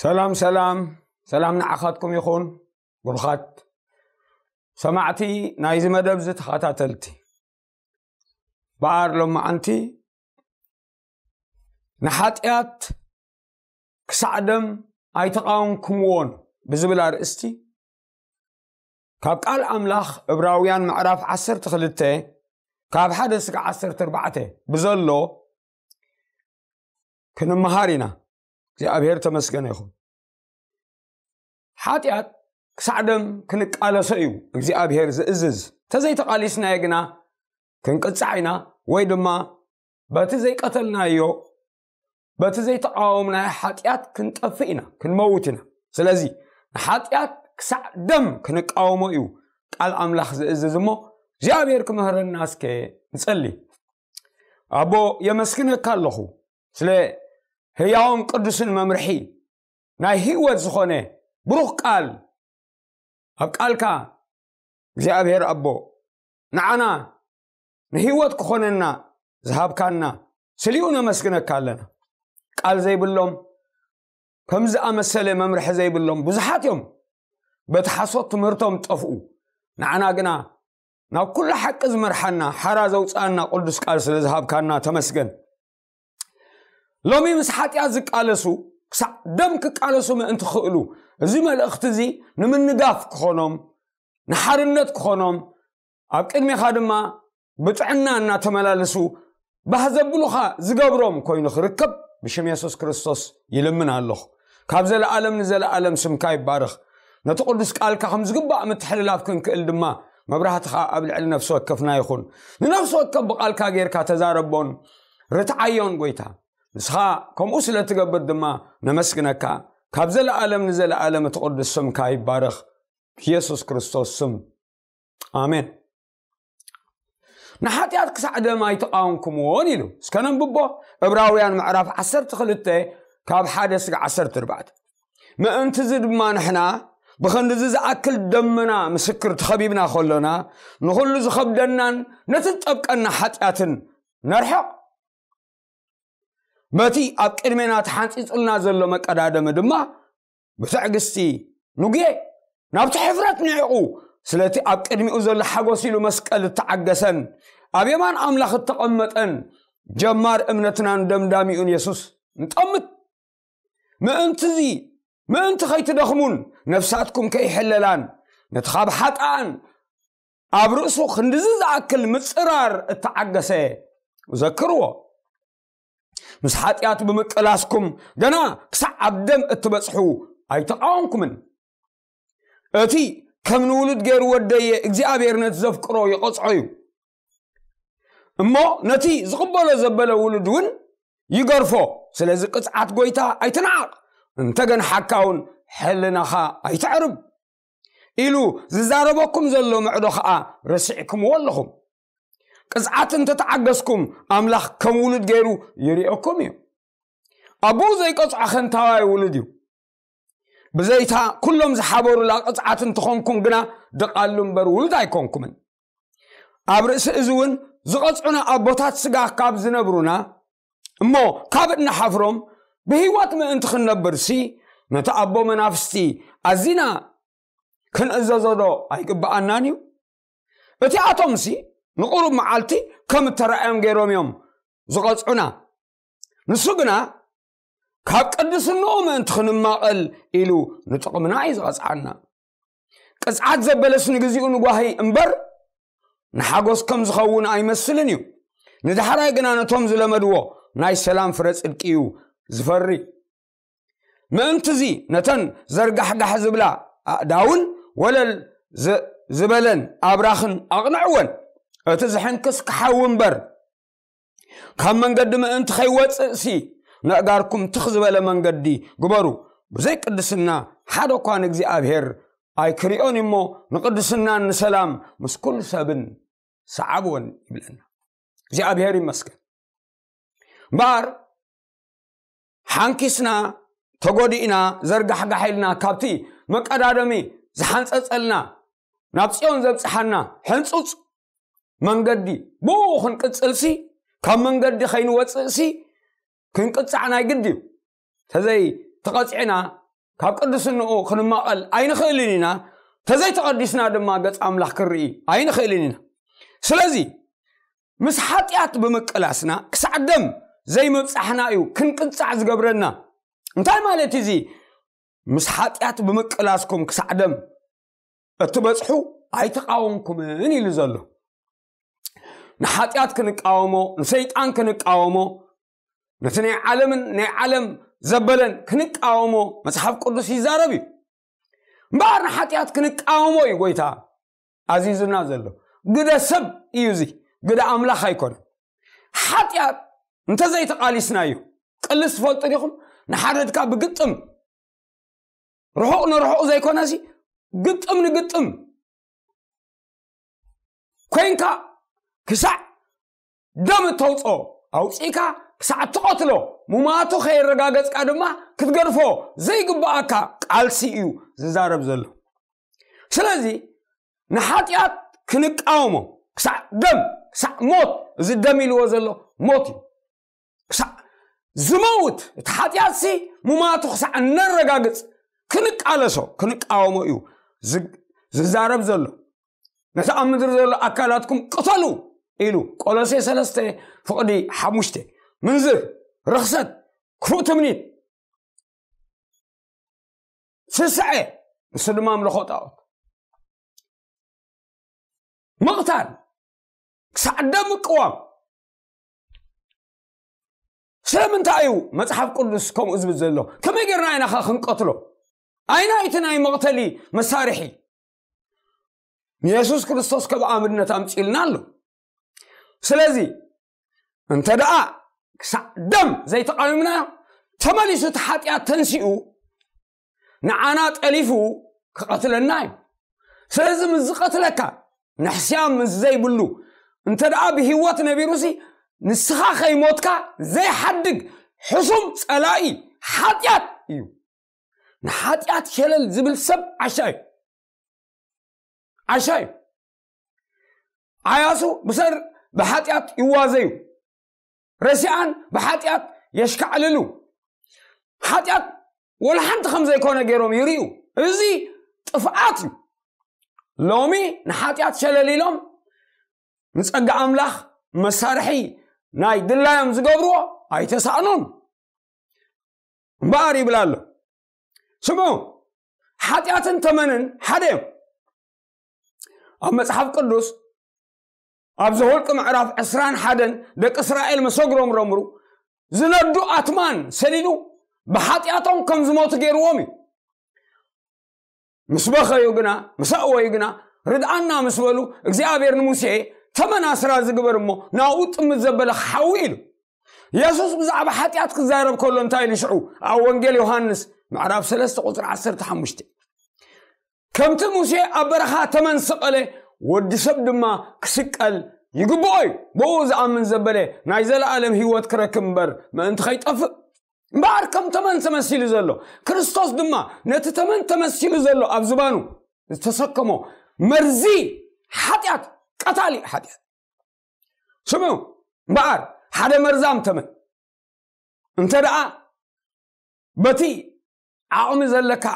ሰላም ሰላም ሰላም ንዓኻትኩም ይኹን። ብሩኻት ሰማዕቲ ናይዚ መደብ እዚ ተኸታተልቲ፣ በኣር ሎማዓንቲ ንሓጢኣት ክሳዕ ደም ኣይተቃወምኩምዎን ብዝብል ኣርእስቲ ካብ ቃል ኣምላኽ ዕብራውያን ምዕራፍ ዓሰርተ ክልተ ካብ ሓደ እስከ ዓሰርተ ኣርባዕተ ብዘሎ ክንመሃር ኢና። እግዚኣብሔር ተመስገነ ይኹን። ሓጢኣት ክሳዕ ደም ክንቃለሶ እዩ እግዚኣብሔር ዝእዝዝ። ተዘይተቓሊስናዮ ግና ክንቅጻዕ ኢና፣ ወይ ድማ በቲ ዘይቀተልናዮ፣ በቲ ዘይተቃወምናዮ ሓጢኣት ክንጠፍእ ኢና፣ ክንመውት ኢና። ስለዚ ንሓጢኣት ክሳዕ ደም ክንቃወሞ እዩ ቃል ኣምላኽ ዝእዝዝ። እሞ እግዚኣብሔር ክምህረና እስከ ንጸሊ። ኣቦ፣ የመስግነካ ኣለኹ ስለ ህያውን ቅዱስን መምርሒ፣ ናይ ህይወት ዝኾነ ብሩኽ ቃል፣ ኣብ ቃልካ እግዚኣብሔር ኣቦ ንዓና ንህይወት ክኾነና ዝሃብካና ስሊኡ ነመስግነካ ኣለና። ቃል ዘይብሎም፣ ከም ዝኣመሰለ መምርሒ ዘይብሎም ብዙሓት እዮም። በቲ ሓሶት ትምህርቶም ጠፍኡ። ንዓና ግና ናብ ኩሉ ሓቂ ዝመርሓና፣ ሓራ ዘውፅኣና ቅዱስ ቃል ስለ ዝሃብካና ተመስገን። ሎሚ ምስ ሓጢኣት ዝቃለሱ ክሳዕ ደም ክቃለሱ ምእንቲ ክኽእሉ፣ እዚ መልእኽቲ እዚ ንምንጋፍ ክኾኖም፣ ንሓርነት ክኾኖም፣ ኣብ ቅድሜኻ ድማ ብጥዕና እናተመላለሱ ባህ ዘብሉኻ ዝገብሮም ኮይኑ ክርከብ ብሽም የሱስ ክርስቶስ ይልምን ኣለኹ። ካብ ዘለኣለም ንዘለኣለም ስምካ ይባረኽ። ነቲ ቅዱስ ቃልካ ከም ዝግባእ ምትሕልላፍ ክንክእል ድማ መብራህትኻ ኣብ ልዕሊ ነፍሲ ወከፍና ይኹን። ንነፍሲ ወከፍ ብቃልካ ጌርካ ተዛረቦን ርትዓዮን ጎይታ። ንስኻ ከምኡ ስለ ትገብር ድማ ነመስግነካ። ካብ ዘለኣለም ንዘለኣለም እቲ ቅዱስ ስምካ ይባረኽ። ብየሱስ ክርስቶስ ስም ኣሜን። ንሓጢኣት ክሳዕ ደም ኣይተቃወምኩምዎን ኢሉ። እስከ ነንብቦ። ዕብራውያን ምዕራፍ ዓሰርተ ክልተ ካብ ሓደ እስከ ዓሰርተ ኣርባዕተ። ምእንቲ እዚ ድማ ንሕና ብኸንድዚ ዝኣክል ደመና ምስክር ተኸቢብና ከሎና፣ ንኹሉ ዝኸብደናን ነቲ ዝጠብቀና ሓጢኣትን ነርሕቕ። በቲ ኣብ ቅድሜና ተሓንጺጹልና ዘሎ መቀዳደሚ ድማ ብትዕግስቲ ንጉየ። ናብቲ ሕፍረት ንዒቑ፣ ስለቲ ኣብ ቅድሚኡ ዘሎ ሓጎስ ኢሉ መስቀል እተዓገሰን ኣብ የማን ኣምላኽ እተቐመጠን ጀማር እምነትናን ደምዳሚኡን የሱስ ንጠምት። ምእንቲ እዚ፣ ምእንቲ ከይትደኽሙን ነፍሳትኩም ከይሕለላን፣ ነቲ ካብ ሓጥኣን ኣብ ርእሱ ክንድዚ ዝኣክል ምጽራር እተዓገሰ ዘክርዎ። ምስ ሓጢኣት ብምቅላስኩም ገና ክሳዕ ኣብ ደም እትበጽሑ ኣይተቃወምኩምን። እቲ ከም ንውሉድ ገይሩ ወደየ እግዚኣብሔር ነቲ ዘፍቅሮ ይቐጽዖ እዩ። እሞ ነቲ ዝቕበሎ ዘበለ ውሉድ እውን ይገርፎ። ስለዚ ቅጽዓት ጎይታ ኣይትንዓቕ፣ እንተገንሓካ እውን ሕልናኻ ኣይተዕርብ ኢሉ ዝዛረበኩም ዘሎ ምዕዶ ኸኣ ረሲዕኩምዎ ኣለኹም። ቅጽዓት እንተተዓገስኩም ኣምላኽ ከም ውሉድ ገይሩ ይርእየኩም እዩ። ኣቦኡ ዘይቀጽዖ ኸንታዋይ ውሉድ እዩ። ብዘይታ ኩሎም ዝሓበሩላ ቅጽዓት እንተኾንኩም ግና ድቓሉ እምበር ውሉድ ኣይኮንኩምን። ኣብ ርእሲ እዚ እውን ዝቐጽዑና ኣቦታት ስጋ ካብ ዝነብሩና እሞ ካብ እንሓፍሮም ብህይወት ምእንቲ ክንነብርሲ ነቲ ኣቦ መናፍስቲ ኣዚና ክንእዘዞ ዶ ኣይግብኣናን እዩ? እቲኣቶምሲ ንቑሩብ መዓልቲ ከም እተራእዮም ገይሮም እዮም ዝቐጽዑና። ንሱ ግና ካብ ቅድስንኡ ምእንቲ ክንማቐል ኢሉ ንጥቕምና እዩ ዝቐጽዓና። ቅጽዓት ዘበለስ ንግዚኡ ንጓሂ እምበር ንሓጎስ ከም ዝኸውን ኣይመስልን እዩ። ንዳሕራይ ግና ነቶም ዝለመድዎ ናይ ሰላም ፍረ ጽድቂ እዩ ዝፈሪ። ምእንቲ እዚ ነተን ዘርጋሕጋሕ ዝብላ ኣእዳውን ወለል ዝ-፣ ዝበለን ኣብራኽን ኣቕንዕወን። እቲ ዝሕንክስ ክሓዊ እምበር ካብ መንገዲ ምእንቲ ከይወጽእሲ ነእጋርኩም ትኽ ዝበለ መንገዲ ግበሩ። ብዘይ ቅድስና ሓደ እኳ ንእግዚኣብሔር ኣይክሪኦን እሞ ንቅድስናን ንሰላም ምስ ኩሉ ሰብን ሰዓብወን ይብለና። እግዚኣብሔር ይመስገን። እምበኣር ሓንኪስና፣ ተጎዲእና፣ ዘርጋሕጋሕ ኢልና ካብቲ መቀዳደሚ ዝሓንጸጸልና፣ ናብ ጽዮን ዘብጽሓና ሕንጹጽ መንገዲ ብኡ ክንቅጽልሲ፣ ካብ መንገዲ ከይንወጽእሲ ክንቅጻዕ ናይ ግድ እዩ። ተዘይ ተቐጺዕና ካብ ቅድስንኡ ክንማቐል ኣይንኽእልን ኢና። ተዘይተቐዲስና ድማ ገጽ ኣምላኽ ክንርኢ ኣይንኽእልን ኢና። ስለዚ ምስ ሓጢኣት ብምቅላስና ክሳዕ ደም ዘይምብጻሕና እዩ ክንቅጻዕ ዝገብረና። እንታይ ማለት እዚ? ምስ ሓጢኣት ብምቅላስኩም ክሳዕ ደም እትበጽሑ ኣይተቃወምኩምን ኢሉ ዘሎ። ንሓጢኣት ክንቃወሞ፣ ንሰይጣን ክንቃወሞ፣ ነቲ ናይ ዓለምን ናይ ዓለም ዘበለን ክንቃወሞ መጽሓፍ ቅዱስ ይዛረብ እዩ። እምበኣር ንሓጢኣት ክንቃወሞ እዩ ጎይታ ኣዚዙና ዘሎ። ግደ ሰብ እዩ እዚ፣ ግደ ኣምላኽ ኣይኮነ። ሓጢኣት እንተዘይተቓሊስና እዩ። ቅልስ ትፈልጡ ዲኹም? ንሓደድካ ብግጥም ርሑቕ ንርሑቕ ዘይኮነሲ ግጥም ንግጥም ኮይንካ ክሳዕ ደም እተውፅኦ ኣውፂእካ ክሳዕ እትቐትሎ፣ ሙማቱ ከየረጋገፅካ ድማ ክትገድፎ ዘይግብኣካ ቃልሲ እዩ ዝዛረብ ዘሎ። ስለዚ ንሓጢኣት ክንቃወሞ ክሳዕ ደም፣ ክሳዕ ሞት፣ እዚ ደም ኢልዎ ዘሎ ሞት እዩ። ክሳዕ ዝመውት እቲ ሓጢኣትሲ ሙማቱ ክሳዕ እነረጋግፅ ክንቃለሶ ክንቃወሞ እዩ ዝ- ዝዛረብ ዘሎ። ነቲ ኣብ ምድሪ ዘሎ ኣካላትኩም ቅተሉ ኢሉ፣ ቆሎሴ ሰለስተ ፍቕዲ ሓሙሽተ። ምንዝር፣ ርኽሰት፣ ክፉእ ትምኒት፣ ስስዐ፣ ንሱ ድማ ኣምልኾ ጣዖት፣ ምቕታል፣ ክሳዕ ደም ምቅዋም። ስለምንታይ እዩ መጽሓፍ ቅዱስ ከምኡ ዝብል ዘሎ? ከመይ ጌርና ኢና ኸ ክንቀትሎ? ኣይና እቲ ናይ መቕተሊ መሳርሒ? ንየሱስ ክርስቶስ ከም ኣብነት ኣምጺኡልና ኣሎ። ስለዚ እንተ ደኣ ክሳዕ ደም ዘይተቃዊምናዮ፣ ተመሊሱ እቲ ሓጢኣት ተንሲኡ ንዓና ጠሊፉ ክቐትለና እዩ። ስለዚ ምስ ዝቐትለካ ንሕስያ ምስ ዘይብሉ እንተ ደኣ ብህይወት ነቢሩሲ፣ ንስኻ ከይሞትካ ዘይሓድግ ሕሱም ጸላኢ ሓጢኣት እዩ። ንሓጢኣት ሸለል ዝብል ሰብ ዓሻ እዩ። ዓሻ እዩ። ዓያሱ ብሰር ብሓጢኣት ይዋዘዩ፣ ረሲኣን ብሓጢኣት የሽካዕልሉ። ሓጢኣት ወላ ሓንቲ ከም ዘይኮነ ገይሮም ይርእዩ። እዚ ጥፍኣት እዩ። ሎሚ ንሓጢኣት ሸለል ኢሎም ንጸጋ ኣምላኽ መሳርሒ ናይ ድላዮም ዝገብርዎ ኣይተሳእኑን። እምበኣር ይብል ኣሎ። ስምዑ፣ ሓጢኣትን ተመንን ሓደ እዮም። ኣብ መጽሓፍ ቅዱስ ኣብ ዘኍልቁ ምዕራፍ ዕስራን ሓደን ደቂ እስራኤል መሰግሮም ረምሩ ዝነዱ ኣትማን ሰዲዱ ብሓጢኣቶም ከም ዝሞቱ ገይርዎም እዩ። ምስ በኸዩ ግና፣ ምስ ኣእወዩ ግና፣ ርድኣና ምስ በሉ እግዚኣብሔር ንሙሴ፣ ተመን ኣስራ ዝግበር እሞ ናብኡ ጥምት ዘበለ ሓዊ ኢሉ። የሱስ ብዛዕባ ሓጢኣት ክዛረብ ከሎ እንታይ ኢሉ ሽዑ? ኣብ ወንጌል ዮሃንስ ምዕራፍ ሰለስተ ቁፅሪ ዓሰርተ ሓሙሽተ፣ ከምቲ ሙሴ ኣብ በረኻ ተመን ሰቐለ፣ ወዲ ሰብ ድማ ክስቀል ይግብኦ እዩ። ብኡ ዝኣምን ዘበለ ናይ ዘለኣለም ህይወት ክረክብ እምበር ምእንቲ ከይጠፍእ። እምበኣር ከም ተመን ተመሲሉ ዘሎ ክርስቶስ ድማ ነቲ ተመን ተመሲሉ ዘሎ ኣብ ዝባኑ ዝተሰከሞ መርዚ ሓጢኣት፣ ቀታሊ ሓጢኣት። ስምዑ እምበኣር፣ ሓደ መርዛም ተመን እንተ ደኣ በቲ ዓቕሚ ዘለካ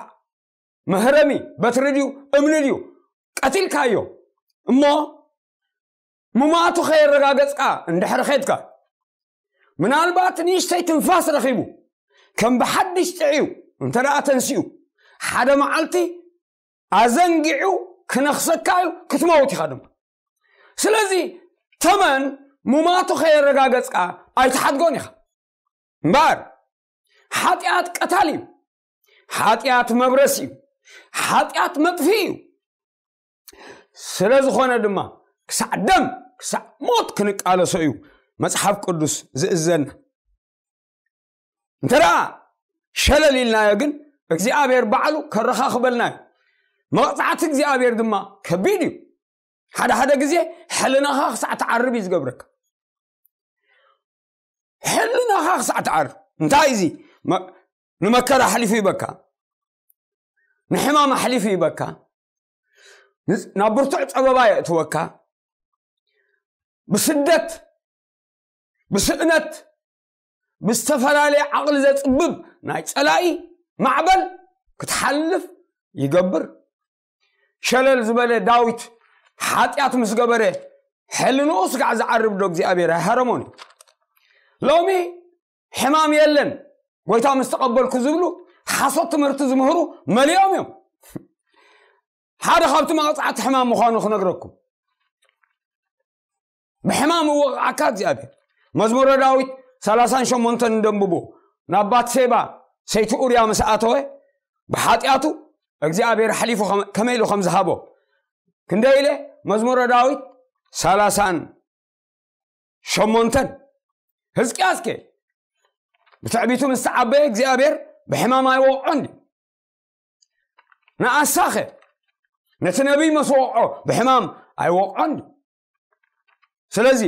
መህረሚ በትሪ ድዩ እምኒ ድዩ ቀቲልካዮ እሞ፣ ምማቱ ከየረጋገጽካ እንድሕሪ ኸድካ፣ ምናልባት ንእሽተይ ትንፋስ ረኺቡ ከም ብሓድሽ ጥዕዩ እንተ ደኣ ተንስኡ፣ ሓደ መዓልቲ ኣዘንጊዑ ክነኽሰካ እዩ፣ ክትመውት ኢኻ ድማ። ስለዚ ተመን ምማቱ ከየረጋገጽካ ኣይትሓድጎን ኢኻ። እምበኣር ሓጢኣት ቀታሊ እዩ። ሓጢኣት መብረሲ እዩ። ሓጢኣት መጥፊ እዩ። ስለ ዝኾነ ድማ ክሳዕ ደም ክሳዕ ሞት ክንቃለሶ እዩ መጽሓፍ ቅዱስ ዝእዘና። እንተ ደኣ ሸለል ኢልናዮ ግን እግዚኣብሔር ባዕሉ ከረኻኽበልና እዩ። መቕጻዕቲ እግዚኣብሔር ድማ ከቢድ እዩ። ሓደ ሓደ ግዜ ሕልናኻ ክሳዕ ትዓርብ እዩ ዝገብረካ። ሕልናኻ ክሳዕ ትዓርብ። እንታይ እዚ? መ- ንመከራ ኣሕሊፉ ይበካ፣ ንሕማም ኣሕሊፉ ይበካ፣ ን- ናብ ብርቱዕ ጸበባ የእትወካ። ብስደት፣ ብስእነት፣ ብዝተፈላለየ ዓቕሊ ዘጽብብ ናይ ጸላኢ ማዕበል ክትሓልፍ ይገብር። ሸለል ዝበለ ዳዊት ሓጢኣት ምስ ገበረ ሕልንኡ ስጋዕ ዝዓርብ ዶ እግዚኣብሔር ኣይሃረሞን እዩ? ሎሚ ሕማም የለን ጎይታ ምስ ተቐበልኩ ዝብሉ ሓሶት ትምህርቲ ዝምህሩ መሊኦም እዮም። ሓደ ካብቲ መቕጻዕቲ ሕማም ምዃኑ ክነግረኩም። ብሕማም እወቕዓካ እግዚኣብሔር። መዝሙረ ዳዊት ሰላሳን ሸሞንተን እንደንብቦ፣ ናብ ባትሴባ ሰይቲ ኡርያ ምስ ኣተወ ብሓጢኣቱ እግዚኣብሔር ሓሊፉ ከመ- ከመይ ኢሉ ከም ዝሃቦ ክንደይ ኢለ? መዝሙረ ዳዊት ሰላሳን ሸሞንተን። ህዝቅያስ ከ ብትዕቢቱ ምስ ተዓበየ እግዚኣብሔር ብሕማም ኣይወቕዖን ድዩ? ንኣሳኸ ነቲ ነቢይ መስወዖ ብሕማም ኣይወቕዖን ድዩ? ስለዚ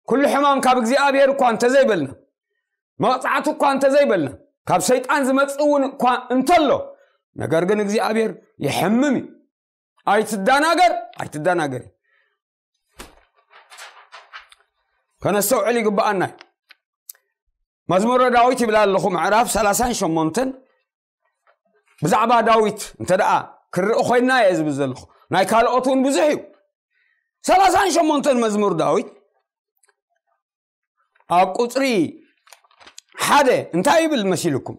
ኩሉ ሕማም ካብ እግዚኣብሔር እኳ እንተዘይበልና፣ መቕጻዕቲ እኳ እንተዘይበልና፣ ካብ ሰይጣን ዝመጽእ እውን እኳ እንተሎ፣ ነገር ግን እግዚኣብሔር ይሕምም እዩ። ኣይትደናገር፣ ኣይትደናገር። ከነስተውዕል ይግብኣና እዩ። መዝሙረ ዳዊት ይብል ኣለኹ፣ ምዕራፍ ሰላሳን ሸሞንተን። ብዛዕባ ዳዊት እንተ ደኣ ክርኢ ኮይና እየ ዝብል ዘለኹ፣ ናይ ካልኦት እውን ብዙሕ እዩ። ሰላሳን ሸሞንተን መዝሙር ዳዊት ኣብ ቁፅሪ ሓደ እንታይ ይብል መሲልኩም?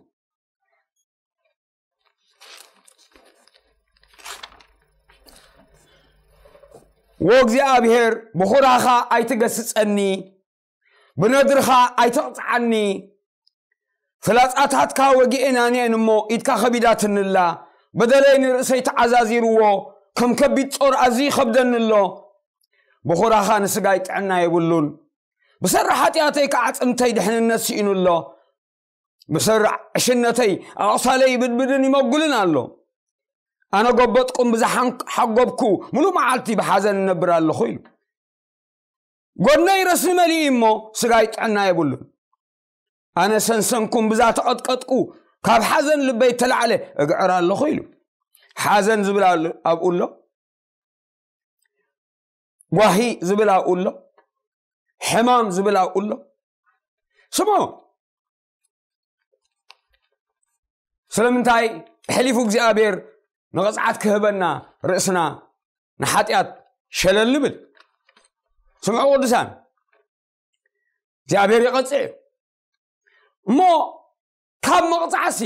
ወእግዚኣብሔር፣ ብኹራኻ ኣይትገስጸኒ፣ ብነድርኻ ኣይትቕጽዓኒ። ፍላጻታትካ ወጊኤናን እየን እሞ፣ ኢድካ ከቢዳትኒ ኣላ። በደለይ ንርእሰይ ተዓዛዚርዎ፣ ከም ከቢድ ጾር ኣዝዩ ይኸብደኒ ኣሎ። ብኹራኻ ንስጋይ ጥዕና የብሉን፣ ብሰሪ ሓጢኣተይ ከዓ ኣዕጽምተይ ድሕንነት ስኢኑ ኣሎ። ብሰሪ ዕሽነተይ ኣቑሳለይ ይብድብድን ይመጉልን ኣሎ። ኣነ ጎበጥኩም ብዝሓንክ ሓጎብኩ፣ ምሉእ መዓልቲ ብሓዘን እነብር ኣለኹ ኢሉ። ጎድነይ ረስኒ መሊኡ እሞ ስጋይ ጥዕና የብሉን። ኣነ ሰንሰንኩም ብዛ ተቐጥቀጥኩ፣ ካብ ሓዘን ልበይ ተላዕለ እግዕር ኣለኹ ኢሉ። ሓዘን ዝብል ኣሎ ኣብኡ ኣሎ፣ ጓሂ ዝብል ኣብኡ ኣሎ፣ ሕማም ዝብል ኣብኡ ኣሎ። ስምዑ። ስለምንታይ ኣሕሊፉ እግዚኣብሔር ንቕጽዓት ክህበና ርእስና ንሓጢኣት ሸለል ንብል? ስምዑ ቅዱሳን፣ እግዚኣብሔር ይቐጽዕ እዩ። እሞ ካብ መቕጻዕሲ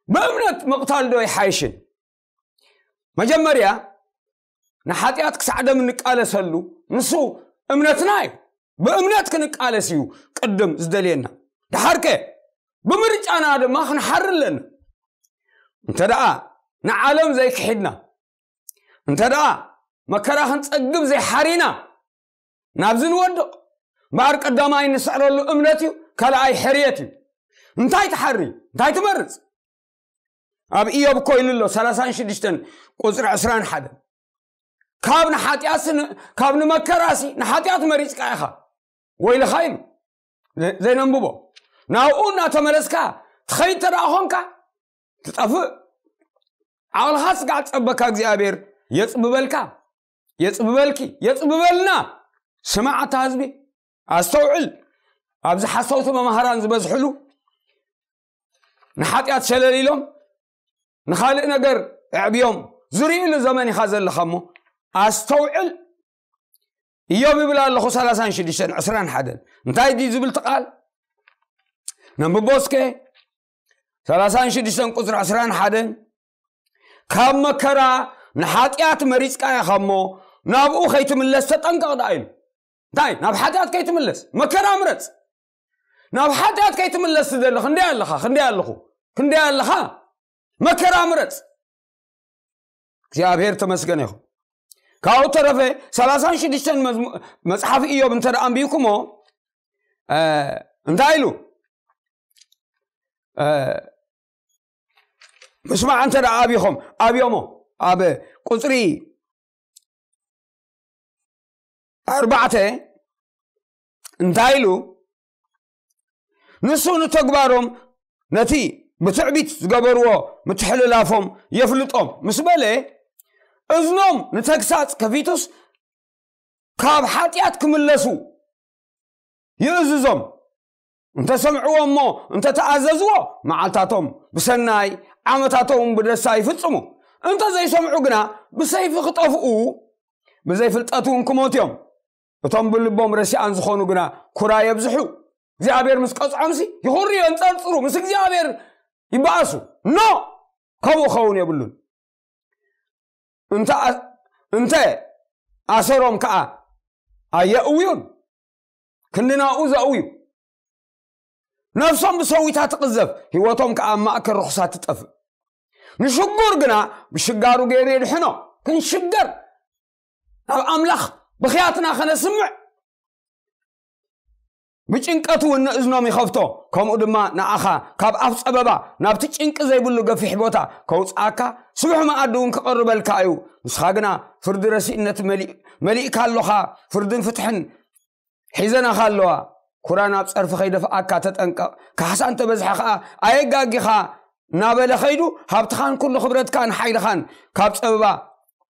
ብእምነት ምቕታል ዶ ይሓይሽን? መጀመርያ ንሓጢኣት ክሳዕ ደም እንቃለሰሉ ንሱ እምነትና እዩ። ብእምነት ክንቃለስ እዩ ቅድም ዝደልየና። ደሓርከ ብምርጫና ድማ ክንሓሪ ኣለና። እንተ ደኣ ንዓለም ዘይክሒድና፣ እንተ ደኣ መከራ ክንጸግብ ዘይሓሪና፣ ናብዚ ንወድቕ። እምበኣር ቀዳማይ እንስዕረሉ እምነት እዩ፣ ካልኣይ ሕርየት እዩ። እንታይ ትሓሪ? እንታይ ትመርጽ? ኣብ ኢዮብ እኮ ኢሉ ኣሎ፣ ሰላሳን ሽዱሽተን ቁጽሪ ዕስራን ሓደን፣ ካብ ንሓጢኣትሲ ን-፣ ካብ ንመከራሲ ንሓጢኣት መሪጽካ ኢኻ፣ ወይልኻ ኢሉ። ዘ-፣ ዘይነንብቦ። ናብኡ እናተመለስካ ትኸይድ እንተ ደኣ ኾንካ፣ ትጠፍእ። ዓቕልኻ ስጋዕ ትጸበካ እግዚኣብሔር የጽብበልካ፣ የጽብበልኪ፣ የጽብበልና። ስማዕ ኣታ ህዝቢ፣ ኣስተውዕል። ኣብዚ ሓሰውቲ መማህራን ዝበዝሕሉ፣ ንሓጢኣት ሸለል ኢሎም ንኻልእ ነገር ኣዕብዮም ዝርእይሉ ዘመን ኢኻ ዘለኻ እሞ ኣስተውዕል። ኢዮብ ይብል ኣለኹ ሰላሳን ሽዱሽተን ዕስራን ሓደን። እንታይ ድዩ ዝብል እቲ ቃል? ነንብቦ እስከ። ሰላሳን ሽዱሽተን ቁጽሪ ዕስራን ሓደን፣ ካብ መከራ ንሓጢኣት መሪጽካ ኢኻ እሞ ናብኡ ከይትምለስ ተጠንቀቕ ደኣ ኢሉ። እንታይ? ናብ ሓጢኣት ከይትምለስ። መከራ ምረጽ። ናብ ሓጢኣት ከይትምለስ ትደሊ ክንደይ ኣለኻ? ክንደይ ኣለኹ? ክንደይ ኣለኻ? መከራ ምረጽ። እግዚኣብሔር ተመስገነ ይኹን። ካብኡ ተረፈ ሰላሳን ሽዱሽተን መዝሙ-፣ መጽሓፍ ኢዮብ እንተ ደኣ ኣንቢብኩሞ፣ እ፣ እንታይ ኢሉ? እ፣ ምስማዕ እንተ ደኣ ኣብኹም፣ ኣብዮሞ። ኣብ ቁጽሪ ኣርባዕተ እንታይ ኢሉ? ንሱ ንተግባሮም ነቲ ብትዕቢት ዝገበርዎ ምትሕልላፎም የፍልጦም ምስ በለ፣ እዝኖም ንተግሳጽ ከፊቱስ ካብ ሓጢኣት ክምለሱ ይእዝዞም። እንተሰምዕዎ እሞ እንተተኣዘዝዎ፣ መዓልታቶም ብሰናይ፣ ዓመታቶም እውን ብደስታ ይፍጽሙ። እንተዘይሰምዑ ግና ብሰይፊ ክጠፍኡ፣ ብዘይፍልጠት እውን ክሞቱ እዮም። እቶም ብልቦም ረሲኣን ዝኾኑ ግና ኩራ የብዝሑ። እግዚኣብሔር ምስ ቀጽዖምሲ ይኹሪ፣ የንጸርጽሩ፣ ምስ እግዚኣብሔር ይበኣሱ። ኖ፣ ከምኡ ክኸውን የብሉን። እንተ ኣ-፣ እንተ ኣሰሮም ከኣ ኣየእውዩን፣ ክንዲ ናብኡ ዘእውዩ። ነፍሶም ብሰዊታ ትቕዘፍ፣ ህይወቶም ከኣ ኣብ ማእከል ርኹሳት ትጠፍእ። ንሽጉር ግና ብሽጋሩ ገይሩ የድሕኖ። ክንሽገር፣ ናብ ኣምላኽ ብኽያትና ከነስምዕ፣ ብጭንቀት እውን ንእዝኖም ይኸፍቶ። ከምኡ ድማ ንኣኻ ካብ ኣፍ ጸበባ ናብቲ ጭንቂ ዘይብሉ ገፊሕ ቦታ ከውጽኣካ፣ ስቡሕ መኣዲ እውን ክቐርበልካ እዩ። ንስኻ ግና ፍርዲ ረሲእነት መሊእ-፣ መሊእካ ኣሎኻ። ፍርድን ፍትሕን ሒዘናኻ ኣለዋ። ኩራ ናብ ጸርፊ ከይደፍኣካ ተጠንቀቕ። ካሕሳ እንተበዝሐ ኸኣ ኣየጋጊኻ እናበለ ኸይዱ ሃብትኻን ኩሉ ክብረትካን ሓይልኻን ካብ ጸበባ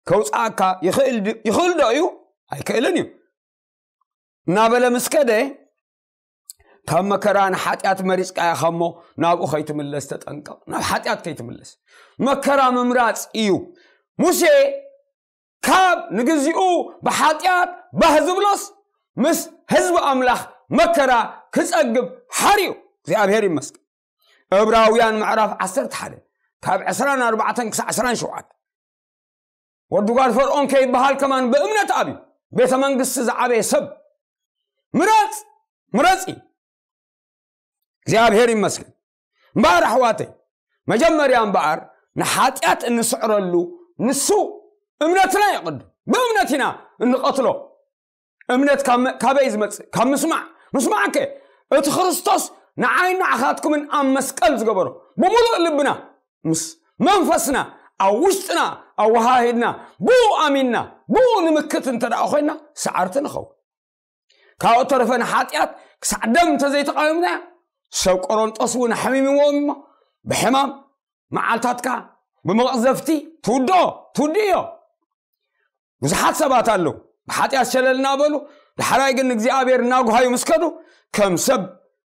ከውጽኣካ ይኽእል ድ-፣ ይኽእል ዶ እዩ? ኣይክእልን እዩ። እናበለ ምስ ከደ፣ ካብ መከራ ንሓጢኣት መሪጽካ ኢኻ እሞ ናብኡ ከይትምለስ ተጠንቀቕ። ናብ ሓጢኣት ከይትምለስ። መከራ ምምራጽ እዩ። ሙሴ ካብ ንግዚኡ ብሓጢኣት ባህ ዝብሎስ ምስ ህዝቢ ኣምላኽ መከራ ክጸግብ ሓርዩ። እግዚኣብሔር ይመስገን። ዕብራውያን ምዕራፍ ዓሰርተ ሓደ ካብ ዕስራን ኣርባዕተን ክሳዕ ዕስራን ሸውዓተ። ወዲ ጓል ፈርዖን ከይበሃል ከማን ብእምነት ኣብዩ። ቤተ መንግስቲ ዝዓበየ ሰብ። ምረጽ፣ ምረጺ። እግዚኣብሔር ይመስገን። እምበኣር ኣሕዋተይ፣ መጀመርያ እምበኣር ንሓጢኣት እንስዕረሉ ንሱ እምነትና የቕድም። ብእምነት ኢና እንቐትሎ። እምነት ካብ መ-፣ ካበይ ዝመጽእ? ካብ ምስማዕ። ምስማዕከ እቲ ክርስቶስ ንዓይን ንዓኻትኩምን ኣብ መስቀል ዝገበሮ ብምሉእ ልብና፣ ምስ መንፈስና፣ ኣብ ውሽጥና ኣወሃሂድና፣ ብኡ ኣሚንና፣ ብኡ ንምክት እንተ ደኣ ኮይንና፣ ሰዓርቲ ንኸውን። ካብኡ ተረፈ ንሓጢኣት ክሳዕ ደም እንተዘይተቓዊምናያ፣ ሰብ ቆሮንጦስ እውን ኣሕሚምዎም እሞ፣ ብሕማም መዓልታትካ ብመቕዘፍቲ ትውድኦ፣ ትውድእዮ። ብዙሓት ሰባት ኣለዉ፣ ብሓጢኣት ሸለል እናበሉ፣ ዳሕራይ ግን ንእግዚኣብሔር እናጉሃዩ ምስ ከዱ፣ ከም ሰብ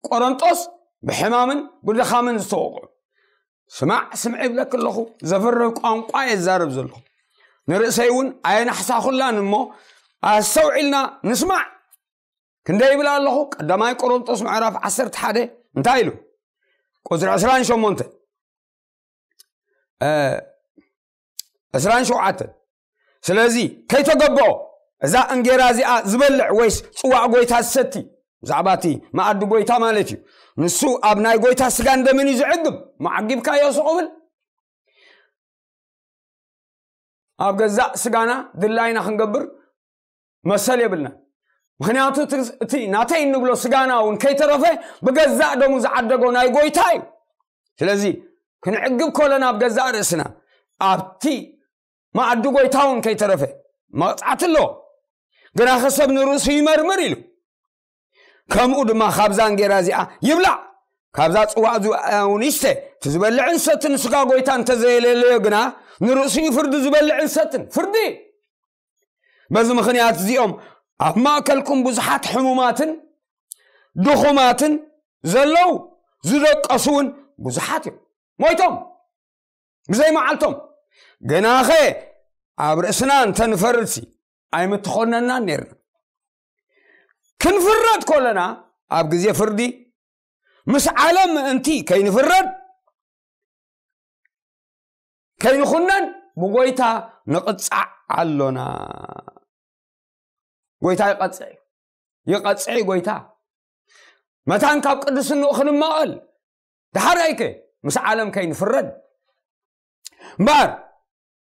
ቆሮንጦስ ብሕማምን ብድኻምን ዝተወቕዑ። ስማዕ፣ ስምዒ ይብለኪ ኣለኹ፣ ዘፍርህ ቋንቋ እየ ዝዛረብ ዘለኹ። ንርእሰይ እውን ኣየናሕሳኹላን እሞ፣ ኣስተውዒልና ንስማዕ። ክንደይ ይብል ኣለኹ? ቀዳማይ ቆሮንጦስ ምዕራፍ ዓሰርተ ሓደ እንታይ ኢሉ? ቁጽሪ ዕስራን ሸሞንተ፣ እ፣ ዕስራን ሸውዓተን። ስለዚ ከይተገብኦ፣ እዛ እንጌራ እዚኣ ዝበልዕ ወይስ ጽዋዕ ጎይታ ዝሰቲ፣ ብዛዕባ እቲ መኣዲ ጎይታ ማለት እዩ፣ ንሱ ኣብ ናይ ጎይታ ስጋን ደምን እዩ ዝዕግብ። እሞ ዓጊብካዮ ስቕ ብል። ኣብ ገዛእ ስጋና ድላይና ክንገብር መሰል የብልና። ምኽንያቱ እቲ፣ እቲ ናተይ እንብሎ ስጋና እውን ከይተረፈ ብገዛእ ደሙ ዝዓደጎ ናይ ጎይታ እዩ። ስለዚ ክንዕግብ ከለና ኣብ ገዛእ ርእስና፣ ኣብቲ መኣዲ ጎይታ እውን ከይተረፈ መቕጻዕቲ ኣለዎ። ግናኸ ሰብ ንርእሱ ይመርምር ኢሉ። ከምኡ ድማ ካብዛ እንጌራ እዚኣ ይብላዕ፣ ካብዛ ጽዋእ እዚኣ እውን ይስተ። እቲ ዝበልዕን ዝሰትን ስጋ ጎይታ እንተዘየለለዮ ግና ንርእሱ እዩ ፍርዲ ዝበልዕን ዝሰትን። ፍርዲ! በዚ ምኽንያት እዚኦም ኣብ ማእከልኩም ብዙሓት ሕሙማትን ድኹማትን ዘለዉ፣ ዝደቀሱ እውን ብዙሓት እዮም። ሞይቶም ብዘይ መዓልቶም። ግናኸ ኣብ ርእስና እንተንፈርድሲ ኣይምተኾነናን ነይርና። ክንፍረድ ከለና ኣብ ግዜ ፍርዲ ምስ ዓለም ምእንቲ ከይንፍረድ፣ ከይንኹነን ብጎይታ ንቕጻዕ ኣሎና። ጎይታ ይቐጽዕ እዩ። ይቐጽዕ እዩ ጎይታ። መታን ካብ ቅድስንኡ ክንማቐል፣ ደሓር ኣይከ ምስ ዓለም ከይንፍረድ። እምበኣር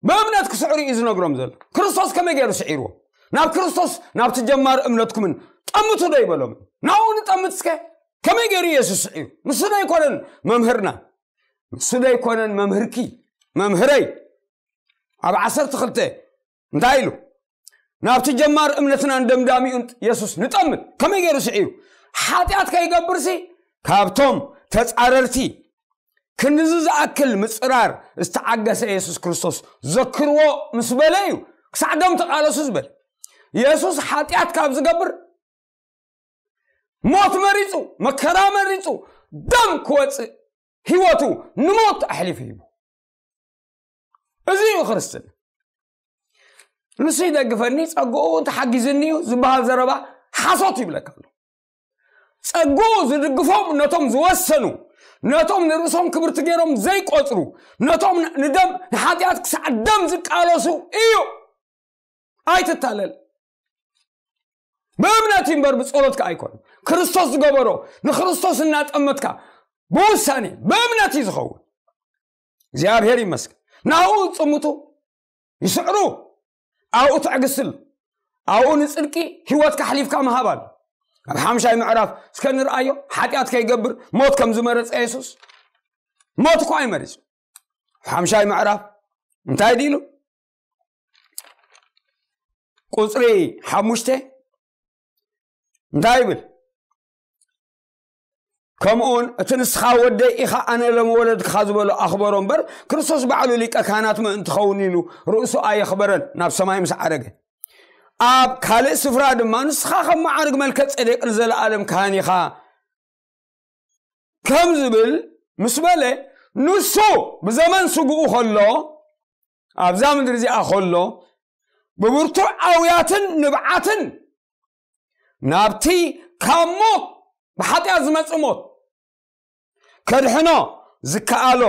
ብእምነት ክስዕሩ እዩ ዝነግሮም ዘሎ። ክርስቶስ ከመይ ገይሩ ስዒርዎ? ናብ ክርስቶስ፣ ናብቲ ጀማሪ እምነትኩምን ጠምቱ ዶ ይበሎም? ናብኡ ንጠምት እስከ። ከመይ ገይሩ ኢየሱስ ስዒሩ? ንሱ ዶ ኣይኮነን መምህርና? ንሱ ዶ ኣይኮነን መምህርኪ? መምህረይ። ኣብ ዓሰርተ ክልተ እንታይ ኢሉ? ናብቲ ጀማሪ እምነትናን ደምዳሚኡን የሱስ ንጠምት። ከመይ ገይሩ ስዒሩ? ሓጢኣት ከይገብርሲ ካብቶም ተጻረርቲ ክንዚ ዝኣክል ምጽራር ዝተዓገሰ የሱስ ክርስቶስ ዘክርዎ ምስ በለ እዩ ክሳዕ ደም ተቓለሱ ዝበለ። የሱስ ሓጢኣት ካብ ዝገብር ሞት መሪጹ፣ መከራ መሪጹ፣ ደም ክወጽእ፣ ህይወቱ ንሞት ኣሕሊፉ ሂቡ። እዚ እዩ ክርስትና። ንሱ ይደግፈኒ፣ ጸግኡ ተሓጊዝኒ እዩ ዝበሃል ዘረባ ሓሶት ይብለካ ኣሎ። ጸግኡ ዝድግፎም ነቶም ዝወሰኑ፣ ነቶም ንርእሶም ክብርቲ ገይሮም ዘይቆጽሩ፣ ነቶም ንደም ንሓጢኣት ክሳዕ ደም ዝቃለሱ እዩ። ኣይትታለል። ብእምነት እዩ እምበር ብጸሎትካ ኣይኮነን። ክርስቶስ ዝገበሮ ንክርስቶስ እናጠመትካ ብውሳኔ ብእምነት እዩ ዝኸውን። እግዚኣብሔር ይመስገን። ናብኡ ዝጽምቱ ይስዕሩ፣ ኣብኡ ትዕግስቲ ኣሎ። ኣብኡ ንጽድቂ ህይወትካ ኣሕሊፍካ ምሃብ ኣሎ። ኣብ ሓምሻይ ምዕራፍ እስከ ንርኣዮ፣ ሓጢኣት ከይገብር ሞት ከም ዝመረጸ የሱስ ሞት እኳ ኣይመሪጹ። ሓምሻይ ምዕራፍ እንታይ ድኢሉ? ቁጽሪ ሓሙሽተ እንታይ ይብል? ከምኡውን እቲ ንስኻ ወደይ ኢኻ ኣነ ለመወለድካ ዝበሎ ኣኽበሮ እምበር፣ ክርስቶስ ባዕሉ ሊቀ ካህናት ምእንቲ ኸውን ኢሉ ርእሱ ኣየኽበረን፣ ናብ ሰማይ ምስ ዓረገ። ኣብ ካልእ ስፍራ ድማ ንስኻ ከም መዓርግ መልከ ጼዴቅ ንዘለኣለም ካህን ኢኻ ከም ዝብል ምስ በለ፣ ንሱ ብዘመን ስግኡ ከሎ፣ ኣብዛ ምድሪ እዚኣ ከሎ፣ ብብርቱዕ ኣውያትን ንብዓትን ናብቲ ካብ ሞት ብሓጢኣት ዝመጽእ ሞት ከድሕኖ ዝከኣሎ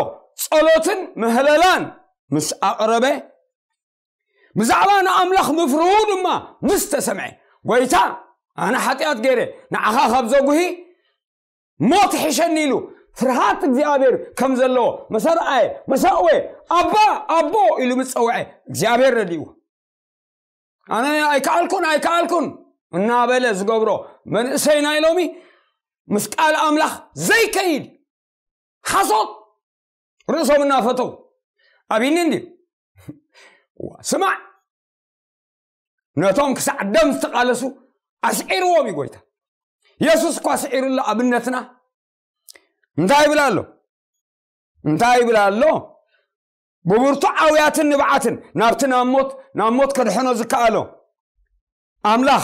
ጸሎትን ምህለላን ምስ ኣቕረበ፣ ብዛዕባ ንኣምላኽ ምፍርሁ ድማ ምስ ተሰምዐ፣ "ጐይታ፣ ኣነ ሓጢኣት ገይረ ንዓኻ ካብ ዘጉሂ ሞት ይሕሸኒ" ኢሉ ፍርሃት እግዚኣብሔር ከም ዘለዎ መሰ ረኣየ፣ መሰ ኣእወየ፣ "ኣባ፣ ኣቦ" ኢሉ ምስ ጸውዐ እግዚኣብሔር ረዲእዎ። ኣነ ኣይከኣልኩን፣ ኣይከኣልኩን እናበለ ዝገብሮ መንእሰይ ናይ ሎሚ ምስ ቃል ኣምላኽ ዘይከይድ ሓሶት ርእሶም እናፈተው ኣብይኒ እንድዩ። ዋ፣ ስማዕ፣ ነቶም ክሳዕ ደም ዝተቓለሱ ኣስዒርዎም እዩ ጐይታ። የሱስ እኳ ስዒሩ ኣሎ ኣብነትና። እንታይ ይብል ኣሎ? እንታይ ይብል ኣሎ? ብብርቱዕ ኣውያትን ንብዓትን ናብቲ ናብ ሞት፣ ናብ ሞት ከድሕኖ ዝከኣሎ ኣምላኽ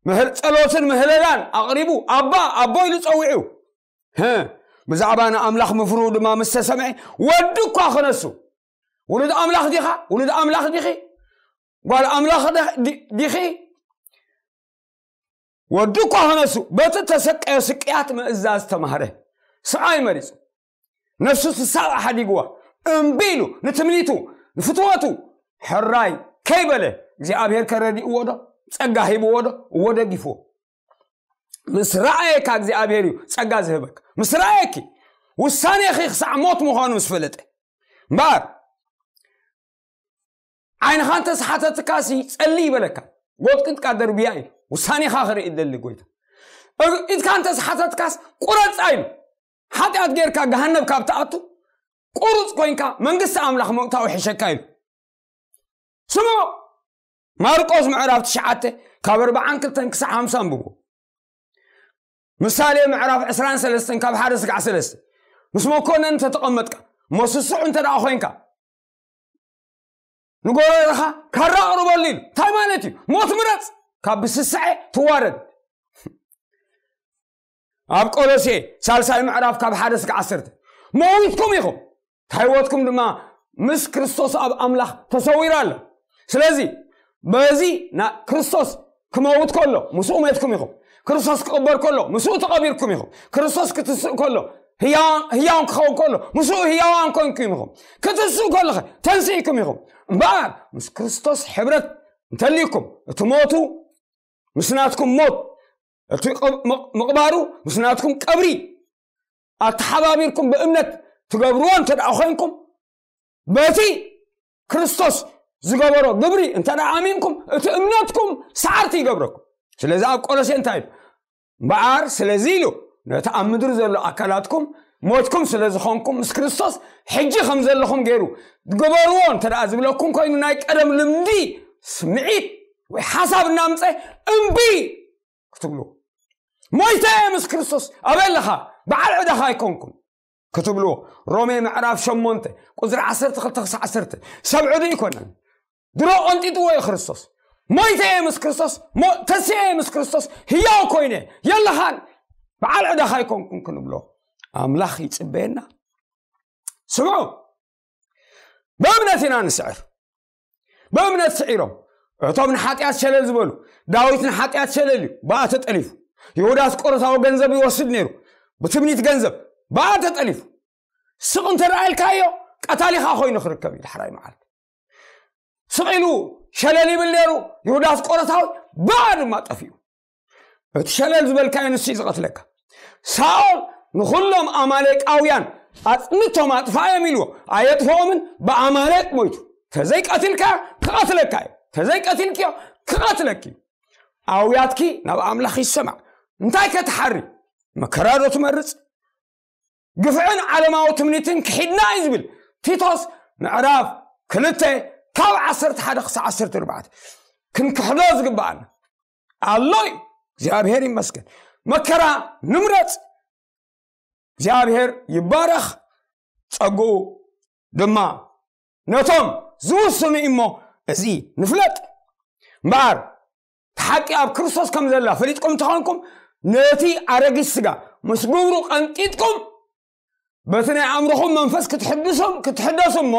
ምህል-፣ ጸሎትን ምህለላን ኣቕሪቡ፣ "ኣባ፣ ኣቦ" ኢሉ ጸዊዑ። ህ፣ ብዛዕባ ንኣምላኽ ምፍርሁ ድማ ምስ ተሰምዐ፣ ወዱ እኳ ክነሱ፣ "ውሉድ ኣምላኽ ዲኻ? ውሉድ ኣምላኽ ዲኺ? ጓል ኣምላኽ ዲ-፣ ዲ-፣ ዲኺ?" ወዱ እኳ ክነሱ፣ በቲ ተሰቀዮ ስቅያት ምእዛዝ ተማህረ። ስቓይ መሪጹ። ነፍሱ ትሳቐ ሓዲግዋ። እምቢ ኢሉ ንትምኒቱ፣ ንፍትወቱ ሕራይ ከይበለ፣ እግዚኣብሔር ከረዲእዎ ዶ? ጸጋ ሂብዎ ዶ? እዎ፣ ደጊፍዎ። ምስ ረኣየካ እግዚኣብሔር እዩ ጸጋ ዝህበካ። ምስ ረኣየኪ፣ ውሳኔኺ ክሳዕ ሞት ምዃኑ ምስ ፈለጠ። እምበኣር፣ ዓይንኻ እንተዝሓተትካሲ ጸሊ ይበለካ፣ ጎጥቂጥካ ደርብያ ኢሉ። ውሳኔኻ ክርኢ ይደሊ ጐይታ። እግ-፣ ኢድካ እንተዝሓተትካስ ቁረጻ ኢሉ። ሓጢኣት ጌርካ ገሃነብ ካብ ትኣቱ፣ ቁሩጽ ኮይንካ መንግስቲ ኣምላኽ ምእታው ይሕሸካ ኢሉ። ስምዑ፣ ማርቆስ ምዕራፍ ትሽዓተ ካብ ኣርብዓን ክልተን ክሳዕ ሓምሳ ኣንብቡ። ምሳሌ ምዕራፍ ዕስራን ሰለስተን ካብ ሓደ ስጋዕ ሰለስተ። ምስ መኮነን እንተተቐመጥካ፣ እሞ ስሱዕ እንተ ደኣ ኮይንካ፣ ንጎረቤትኻ ካራ ኣቕርበሉ ኢሉ። እንታይ ማለት እዩ? ሞት ምረጽ፣ ካብ ብስስዐ ትዋረድ። ኣብ ቆሎሴ ሳልሳይ ምዕራፍ ካብ ሓደ ስጋዕ ዓሰርተ፣ መዊትኩም ኢኹም፣ እታ ህይወትኩም ድማ ምስ ክርስቶስ ኣብ ኣምላኽ ተሰዊራ ኣላ። ስለዚ በዚ ና-፣ ክርስቶስ ክመውት ከሎ ምስኡ ሜትኩም ኢኹም። ክርስቶስ ክቕበር ከሎ ምስኡ ተቐቢርኩም ኢኹም። ክርስቶስ ክትስእ ከሎ ህያዋን፣ ህያዋን ክኸውን ከሎ ምስኡ ህያዋን ኮንኩም ኢኹም። ክትስኡ ከለኸ ተንሲእኩም ኢኹም። እምበኣር ምስ ክርስቶስ ሕብረት እንተልዩኩም፣ እቲ ሞቱ ምስ ናትኩም ሞት፣ እቲ ቕ-፣ ምቕ-፣ ምቕባሩ ምስ ናትኩም ቀብሪ ኣተሓባቢርኩም ብእምነት ትገብርዎ እንተ ደኣ ኮይንኩም፣ በቲ ክርስቶስ ዝገበሮ ግብሪ እንተ ደኣ ኣሚንኩም፣ እቲ እምነትኩም ሰዓርቲ ይገብረኩም። ስለዚ ኣብ ቆሎሴ እንታይ ኢሉ? እምበኣር ስለዚ ኢሉ፣ ነቲ ኣብ ምድሪ ዘሎ ኣካላትኩም ሞትኩም ስለ ዝኾንኩም፣ ምስ ክርስቶስ ሕጂ ከም ዘለኹም ገይሩ ግበርዎ እንተ ደኣ ዝብለኩም ኮይኑ፣ ናይ ቀደም ልምዲ፣ ስምዒት ወይ ሓሳብ እናምጸ እምቢ ክትብሉ፣ "ሞይተ እየ ምስ ክርስቶስ፣ ኣበይ ኣለኻ? በዓል ዕዳኻ ኣይኮንኩን" ክትብልዎ። ሮሜ ምዕራፍ ሸሞንተ ቁጽሪ ዓሰርተ ክልተ ክሳዕ ዓሰርተ። ሰብ ዕዱ ኣይኮነን። ድሮ ቀንጢጥዎ እዩ ክርስቶስ። ሞይተ እየ ምስ ክርስቶስ፣ ሞ-፣ ተስየ እየ ምስ ክርስቶስ፣ ህያው ኮይነ፣ የለኻን፣ በዓል ዕዳኻ ኣይኮንኩን ክንብሎ ኣምላኽ ይጽበየና። ስምዑ፣ ብእምነት ኢና ንስዕር። ብእምነት ስዒሮም እቶም ንሓጢኣት ሸለል ዝበሉ፣ ዳዊት ንሓጢኣት ሸለል እዩ፣ ብኣ ተጠሊፉ። ይሁዳ ኣስቆሮታዊ ገንዘብ ይወስድ ነይሩ፣ ብትምኒት ገንዘብ ብኣ ተጠሊፉ። ስቕ እንተ ደኣ ኢልካዮ፣ ቀታሊኻ ኮይኑ ክርከብ እዩ ዳሕራይ መዓልቲ። ስቕ ኢሉ ሸለል ይብል ነይሩ ይሁዳ ኣስቆሮታዊ፣ ብኣ ድማ ጠፊኡ። እቲ ሸለል ዝበልካዮ ንሱ እዩ ዝቐትለካ። ሳኦል ንኹሎም ኣማሌቃውያን ኣጽንቶም ኣጥፋዮም ኢልዎ፣ ኣየጥፍኦምን፣ ብኣማሌቅ ሞይቱ። ተዘይቀትልካ ክቐትለካ እዩ፣ ተዘይቀትልክዮ ክቐትለኪ እዩ። ኣውያትኪ ናብ ኣምላኽ ይሰማዕ። እንታይ ከትሓሪ? መከራ ዶ ትመርጽ? ግፍዕን ዓለማዊ ትምኒትን ክሒድና እዩ ዝብል ቲቶስ ምዕራፍ ክልተ ካብ ዓሰርተ ሓደ ክሳብ ዓሰርተ ኣርባዕተ ክንክሕዶ ዝግብኣና ኣሎ እዩ። እግዚኣብሔር ይመስገን። መከራ ንምረጽ፣ እግዚኣብሔር ይባረኽ፣ ጸግኡ ድማ ነቶም ዝውስኑ እዩ እሞ እዚ ንፍለጥ። እምበኣር፣ እቲ ሓቂ ኣብ ክርስቶስ ከም ዘላ ፈሊጥኩም እንተኾንኩም፣ ነቲ ኣረጊት ስጋ ምስ ግብሩ ቀንጢጥኩም፣ በቲ ናይ ኣእምሮኹም መንፈስ ክትሕድሱም፣ ክትሕደሱ እሞ፣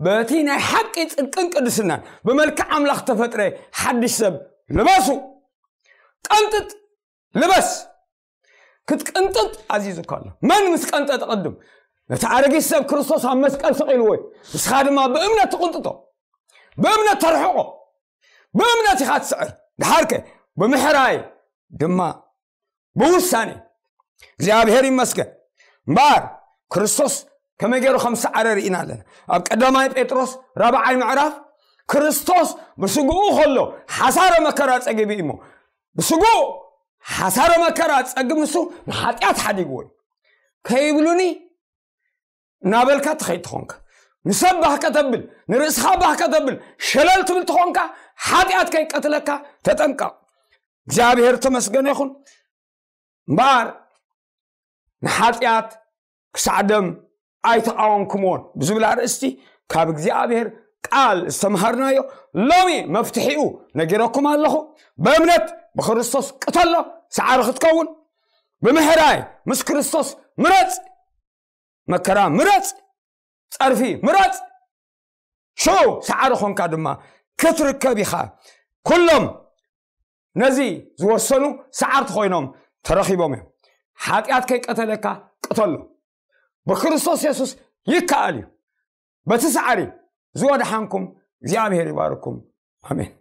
በቲ ናይ ሓቂ ጽድቅን ቅድስናን ብመልክዕ ኣምላኽ ተፈጥረ ሓድሽ ሰብ ልበሱ። ቀንጥጥ፣ ልበስ። ክትቅንጥጥ ኣዚዙካ ኣሎ። መን ምስ ቀንጠጠ ቅድም? ነቲ ኣረጊት ሰብ ክርስቶስ ኣብ መስቀል ሰቒልዎ እዩ። ንስኻ ድማ ብእምነት ትቕንጥጦ። ብእምነት ተርሕቆ። ብእምነት ኢኻ ትስዕር። ድሓርከ ብምሕራይ ድማ ብውሳኔ። እግዚኣብሔር ይመስገን። እምበኣር ክርስቶስ ከመይ ገይሩ ከም ዝሰዓረ ርኢና ኣለና። ኣብ ቀዳማይ ጴጥሮስ ራብዓይ ምዕራፍ፣ ክርስቶስ ብስግኡ ከሎ ሓሳረ መከራ ጸጊቡ እዩ እሞ፣ ብስግኡ ሓሳረ መከራ ጸግም ንሱ ንሓጢኣት ሓዲግዎ እዩ። ከይብሉኒ እናበልካ ትኸይድ ተኾንካ፣ ንሰብ ባህ ከተብል፣ ንርእስኻ ባህ ከተብል፣ ሸለል ትብል ተኾንካ፣ ሓጢኣት ከይቀትለካ ተጠንቀቕ። እግዚኣብሔር ተመስገነ ይኹን። እምበኣር ንሓጢኣት ክሳዕ ደም ኣይተቓወምኩምዎን ብዝብል ኣርእስቲ ካብ እግዚኣብሔር ቃል ዝተምሃርናዮ፣ ሎሚ መፍትሒኡ ነጊረኩም ኣለኹ። ብእምነት ብክርስቶስ ቅተሎ፣ ሰዓሪ ክትከውን። ብምሕራይ ምስ ክርስቶስ ምረጽ። መከራ ምረጽ፣ ጸርፊ ምረጽ። ሽዑ ሰዓሪ ኾንካ ድማ ክትርከብ ኢኻ። ኩሎም ነዚ ዝወሰኑ ሰዓርቲ ኮይኖም ተረኺቦም እዮም። ሓጢኣት ከይቀተለካ ቅተሎ። ብክርስቶስ የሱስ ይከኣል እዩ። በቲ ሰዓሪ ዝወድሓንኩም እግዚኣብሔር ይባርኩም። ኣሜን።